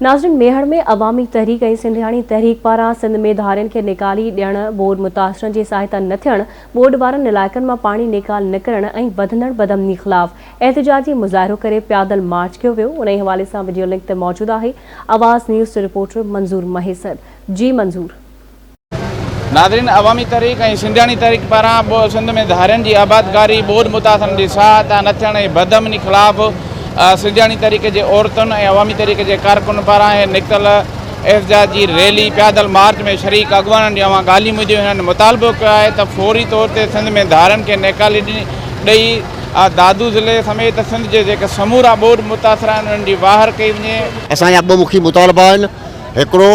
ناظرين ميهڙ ۾ عوامي تحريڪ ۽ سنڌياڻي تحريڪ پاران سنڌ ۾ ڌارين کي نيڪالي ڏيڻ، ٻوڏ متاثرن جي سهائتا نه ٿيڻ، ٻوڏ وارن علائقن مان پاڻي نيڪال نه ڪرڻ ۽ وڌندڙ بدامني خلاف احتجاجي مظاهرو ڪري پيادل مارچ ڪيو ويو، انهي حوالي سان وڊيو لنڪ تي موجود آهي آواز نيوز جو رپورٽر منظور مهيسر جي منظور. ناظرين عوامي تحريڪ ۽ سنڌياڻي تحريڪ پاران سنڌ ۾ ڌارين جي آبادڪاري، ٻوڏ متاثرن جي سهائتا نه ٿيڻ ۽ بدامني خلاف سنڌياڻي تحريڪ جي عورتن ۽ عوامي تحريڪ جي ڪارڪنن پاران نڪتل احتجاجي ريلي پيادل مارچ ۾ شريڪ اڳواڻن جون اوهان ڳالهيون ٻڌيون هنن مطالبو ڪيو آهي ته فوري طور تي سنڌ ۾ ڌارين کي نيڪالي ڏئي دادو ضلعي سميت سنڌ جي جيڪي سمورا ٻوڏ متاثر آهن انهن جي واهر ڪئي وڃي. اسان جا ٻه مکي مطالبا آهن هڪڙو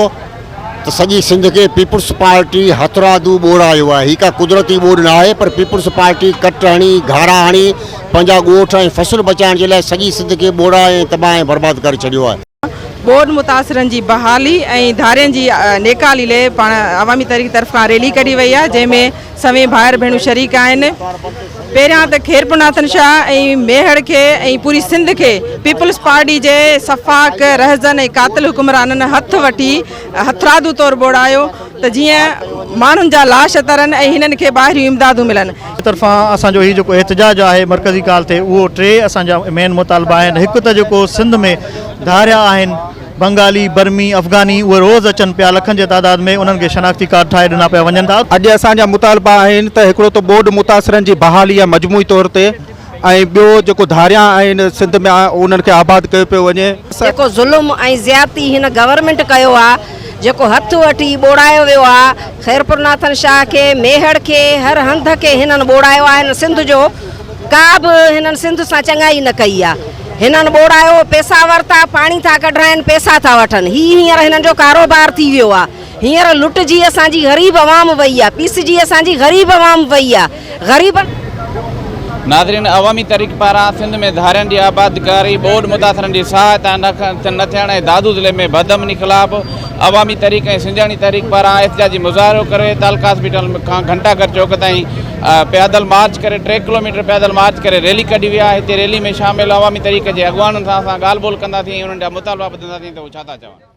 ته سڄي سنڌ کي پيپلز پارٽي هٿرادو ٻوڙايو آهي، هي ڪا قدرتي ٻوڏ نه آهي پر پيپلز پارٽي ڪٽ هڻي، گهارا هڻي پنهنجا ڳوٺ ۽ فصل بچائڻ جي لاء سڄي سنڌ کي ٻوڙائي ۽ تباهه ۽ برباد ڪري ڇڏيو آهي. ٻوڏ متاثرن جي بحالي ۽ ڌارين جي نيڪالي لئي پاڻ عوامي تحريڪ طرف کان ريلي ڪڍي وئي آهي جنهن ۾ سوين ڀائر ڀيڻون شريڪ آهن. پهريان ته خيرپورناٿن شاهه ۽ ميهڙ کي ۽ پوري سنڌ کي پيپلز پارٽي جي سفاڪ، رهزن ۽ قاتل حڪمرانن هٿ وٺي هٿرادو طور ٻوڙايو ته جيئن ماڻهن جا لاش ترن ۽ هنن کي ٻاهريون امدادون ملن. طرفان اسان جو هي جيڪو احتجاج آهي مرڪزي ڪال تي اهو ٽي اسان جا مين مطالبا آهن هڪ ته جيڪو سنڌ ۾ ڌاريا آهن بنگالي، برمي، افغاني اهي روز اچن پيا لکن جي تعداد ۾ انهن کي شناختي ڪارڊ ٺاهي ڏنا پيا وڃن. اڄ اسان جا مطالبا آهن ته هڪڙو ته ٻوڏ متاثرن جي بحالي آهي مجموعي طور تي ۽ ٻيو جيڪو ڌاريا آهن سنڌ ۾ انهن کي آباد ڪيو پيو وڃي. جيڪو ظلم ۽ زيادتي هن گورنمينٽ ڪيو آ جيڪو هٿ وٺي ٻوڙايو ويو آ خيرپورناٿن شاهه کي ميهڙ کي هر هنڌ کي هنن ٻوڙايو آ هن سنڌ جو ڪا به هنن سنڌ سان چڱائي نه ڪئي آ. هنن ٻوڙايو، پئسا ورتا، پاڻي ٿا ڪڍرائين، پئسا ٿا وٺن. هي هينئر هنن جو ڪاروبار ٿي ويو آ. هينئر لٽجي اسان جي غريب عوام وئي آ، پيسجي اسان جي غريب عوام وئي آ. غريبن. ناظرين عوامي تحريڪ پاران سنڌ ۾ ڌارين جي آبادڪاري، ٻوڏ متاثرن جي سهائتا نه ٿيڻ ۽ دادو ضلعي ۾ بدامني خلاف عوامي تحريڪ ۽ سنڌياڻي تحريڪ پاران احتجاجي مظاهرو ڪري تعلقه هاسپيٽل کان گهنٽا گهر چوڪ تائين پيادل مارچ ڪري ٽي ڪلوميٽر پيادل مارچ ڪري ريلي ڪڍي وئي آهي هتي ريلي ۾ شامل عوامي تحريڪ جي اڳواڻن سان اسان ڳالهه ٻولهه ڪنداسين ۽ انهن جا مطالبا ٻڌنداسين ته هو ڇا ٿا چون.